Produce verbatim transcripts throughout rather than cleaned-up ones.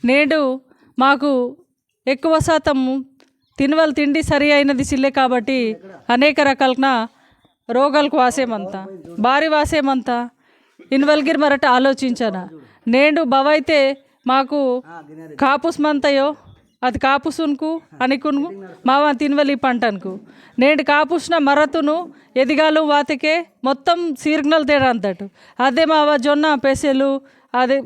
నేడు మాకు ఎక్కువ శాతం తినవల్ తిండి సరి అయినది సిల్లే కాబట్టి, అనేక రకాలన రోగాలకు వాసే మంత, బారి వాసే మంత. ఇన్వల్గిర్ మరట ఆలోచించన. నేడు బవైతే మాకు కాపుస్ మంతయో, అది కాపుసున్కు అనికున్కు మావా తినవల్ ఈ పంటన్కు. నేడు కాపుస్న మరతును ఎదిగాలు వాతకే మొత్తం సీర్గ్నల్ తేడా అంతటు. అదే మావా జొన్న పెసెలు, అదే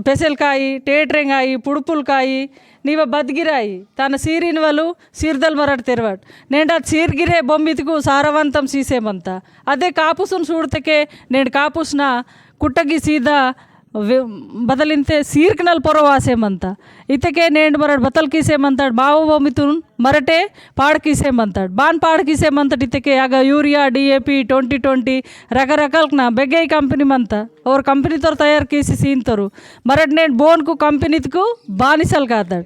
పెసెల్కాయి, టేట్రెంగాయి, పుడుపుల్కాయి, నీవ బద్గిరాయి, తన సీరినవలు సీర్దల్ మరట్ తెరవట్. నేండు అది సీర్గిరే బొమ్మిత్కు సారవంతం సీసే మంత. అదే కాపుసున్ సూడ్తకే నేండు కాపుస్న కుట్టగి సీదా వె-, బదలింతే సీర్కనల్ పొరవాసే మంత. ఇతకే నేండు మరట్ బతల్ కీసే మంతడ్ బావ బొమ్మితున్ మరటే పాడ్కీసే మంతడ్. బాన్ పాడ్కీసే మంతడ్ ఇతకే అగ యూరియా, డిఏపి, ట్వంటీ ట్వంటీ రకరకాల్కన బెగ్గై కంపెనీ మంత. ఓర్ కంపెనీతోరు తయారు కీసి సీంతోరు. మరట్ నేండు బోన్కు కంపెనీత్కు బానిసల్ కాదడ్.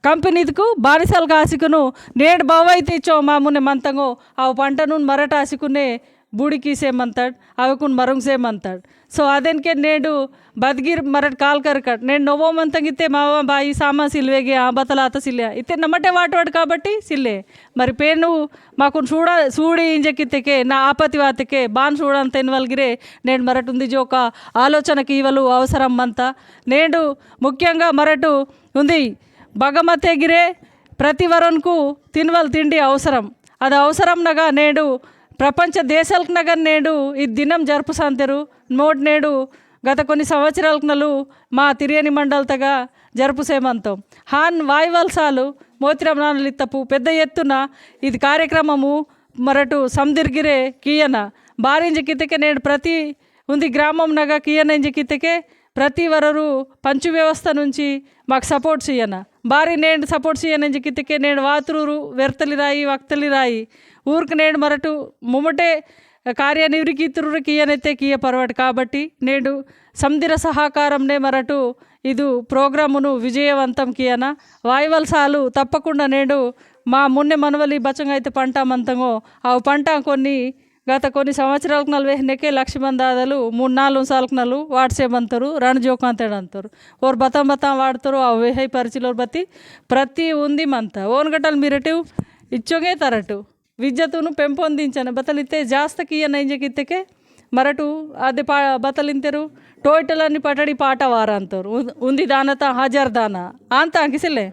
కంపెనీత్కు బానిసల్ కాసికును నేండు బవైతే ఇచ్చో మామునే మంతంగో అవు పంటనున్ మరట్ ఆసికునే బూడి కీసే మంతడ్, అవకున్ మరుంగ్సే మంతడ్. So అదెన్కే నేండు బద్గిర్ మరట్ కాల్ కరకట్. నేండు నొవ్వో మంతంగితే మావా బాయి సామా సిల్వేగే, ఆ బతలాత సిల్లే. ఇతే నమ్మటే వాటవాడు కాబట్టి సిల్లే. మరి పేను మాకున్ సూడ-, సూడి ఇంజకితకే, నా ఆపతి వాతకే, బాన్ సూడన్ తెన్వల్గిరే, నేండు మరట్ ఉంది జోక ఆలోచన కీవలు అవసరం మంత. నేండు ముఖ్యంగా మరటు ఉంది బగమతేగిరే ప్రతి వరన్కు తినవల్ తిండి అవసరం. అది అవసరం నగా నేండు ప్రపంచ దేశాల్కనగా నేండు ఈ దినం జరుపుసాంతెరు. నోట్ నేండు గత కొన్ని సంవత్సరాల్కనలు మా తిరియని మండల్తగా జరుపుసేమంతం. హాన్ వాయువల్సాలు మోతిరం నానలిత్తపు పెద్ద ఎత్తున ఇది కార్యక్రమము మరటు సందిర్గిరే కీయన. బారింజకితకే నేండు ప్రతి ఉంది గ్రామం నగా కీయన ఇంజకితకే ప్రతి వరరు పంచు వ్యవస్థ నుంచి మాకు సపోర్ట్ చేయన. బారి నేండు సపోర్ట్ చేయన ఇంజకితకే నేండు వాతురూరు వెర్తలిరాయి, వక్తలిరాయి. ఊరుకు నేండు మరటు ముమ్మటే కార్యనిర్వహితురు కీయనైతే కీయ పర్వాడు కాబట్టి నేండు సందిర సహకారంనే మరటు ఇది ప్రోగ్రామును విజయవంతం కీయన. వాయువల్సాలు తప్పకుండా నేండు మా మున్నె మనవలి బచ్చంగా అయితే పంట మంతంగో, ఆ పంట కొన్ని గత కొన్ని సంవత్సరాల్కనలు వేసినకే లక్ష్మణ్ దాదాలు మూడు నాలుగు సార్కనలు వాట్సే మంతరు, రెండు జోకాంతేడు అంతరు. ఓరు బతం బతం వాడతారు, ఆ వేసే పరిచిలోరు బతి ప్రతి ఉంది మంత. ఓన్ గట్టలు మీరటు ఇచ్చోగే తరటు విద్యతును పెంపొందించన బతలితే జాస్త కీయన ఇంజకితకే మరటు అదే పా-, బతలింతరు. టోయ్టలని పటడి పాట వారంతరు. ఉ-, ఉంది దానత హజార్ దాన. ఆంతాంకి సిల్లే.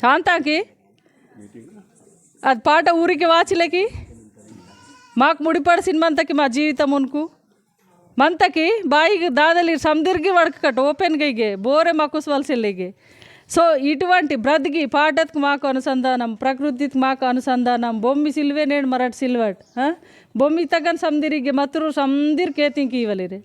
ఆంతాంకి అది పాట ఊరికి వాచిలేకి మాకు ముడిపడిసిన మంతకి మా జీవితం ఉనుకు. మంతకి బాయికి దాదలి సందిర్గి వడకకట్ ఓపెన్ గైగే బోరే మకుస్ వలసిల్లేగే. So ఇటువంటి బ్రతికి పాటకు మాకు అనుసంధానం, ప్రకృతికి మాకు అనుసంధానం, బొమ్మి సిల్వే నేడు మరట్ సిల్వట్, ఆ? బొమ్మి తగ్గని సందిరిగే మతురు సందిర్ కేతింకి ఇవ్వలేరే.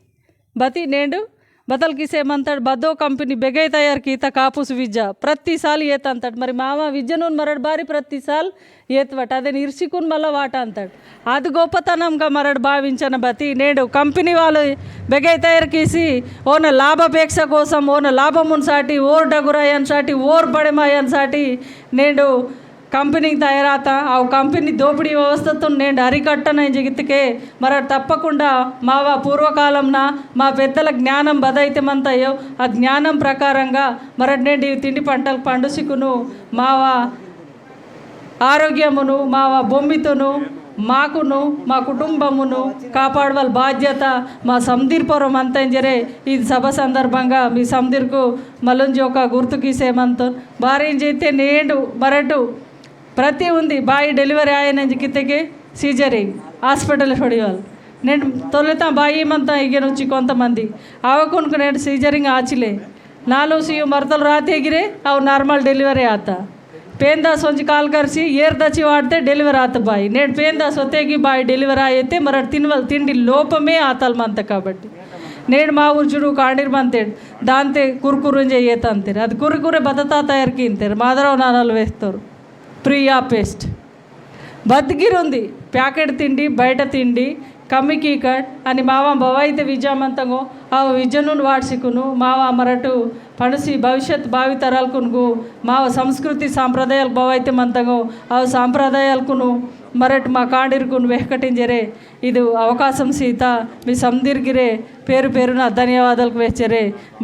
బతి నేండు బతల్ కిసే మంతడ్ బద్దో కంపెనీ బెగై తయారు కీత కాపుస్ విద్య ప్రతి సాల్ ఏతంతడ్. మరి మామ విద్యను మరడ్ బారి ప్రతి సాల్ ఏత్వట్ అదే ఇర్సికున్ మళ్ళా వాట అంతడ్. అది గొప్పతనంగా మరడ్ భావించన బతి నేడు కంపెనీ వాళ్ళు బెగై తయారు కీసి ఓన లాభాపేక్ష కోసం, ఓన లాభమున్ సాటి, ఓర్ డగురాయన్ సాటి, ఓర్ బడెమాయన్ సాటి నేడు కంపెనీ తయారాత, ఆ కంపెనీ దోపిడీ వ్యవస్థతో నేడు అరికట్టన ఇంజకితకే మరడ్ తప్పకుండా మావ పూర్వకాలంన మా పెద్దల జ్ఞానం బదైతే మంతయో ఆ జ్ఞానం ప్రకారంగా మరడ్ నేడు తిండి పంటలు పండుసికును మావ ఆరోగ్యమును, మావ బొమ్మితును, మాకును, మా కుటుంబమును కాపాడవల్ బాధ్యత మా సందీర్పురం అంతంజరే. ఈ సభ సందర్భంగా మీ సందీర్కు మళ్ళొంజి ఒక గుర్తుకి సేమంతో బారేంజైతే నేడు మరటు ప్రతి ఉంది బాయి డెలివరీ ఆయనంజి కిత్తకే సీజరింగ్ హాస్పిటల్ సొడివాల్. నేను తొలుత బాయి మంతా ఇగే నుంచి కొంతమంది అవకునుకు నేను సీజరింగ్ ఆచిలే నాలో సియు మరతలు రాతేగిరే అవు నార్మల్ డెలివరీ ఆత. పేందా సొంజి కాల్ కరిసి ఏర్ దచ్చి వాడితే డెలివరీ ఆత బాయి. నేడు పేందా సొతేగి బాయి డెలివరీ అయితే మరడు తినవల్ తిండి లోపమే ఆతల్ మంత కాబట్టి. నేడు మా ఊరు చూడు కాండీర్ మంతేడు దాంతే కురుకురు ఇంజే ఏతంతేరు. అది కురుకురే బతతా తయారు కింతేరు. మాధవరావు నానాలు వేస్తారు. ప్రియా పేస్ట్ బతికిరుంది. ప్యాకెట్ తిండి, బయట తిండి, కమ్మికి కట్ అని మావ బవైతే విద్యామంతంగో ఆ విద్యను వాడ్సికును మావ మరటు పడుసి భవిష్యత్ భావితరాలకునుగు మావ సంస్కృతి సాంప్రదాయాలు బవైతే మంతంగో ఆ సాంప్రదాయాలకును మరటు మా కాండిరుకును వెహకటింజరే. ఇది అవకాశం సీత మీ సందీర్గిరే పేరు పేరున ధన్యవాదాలకు వెచ్చరే.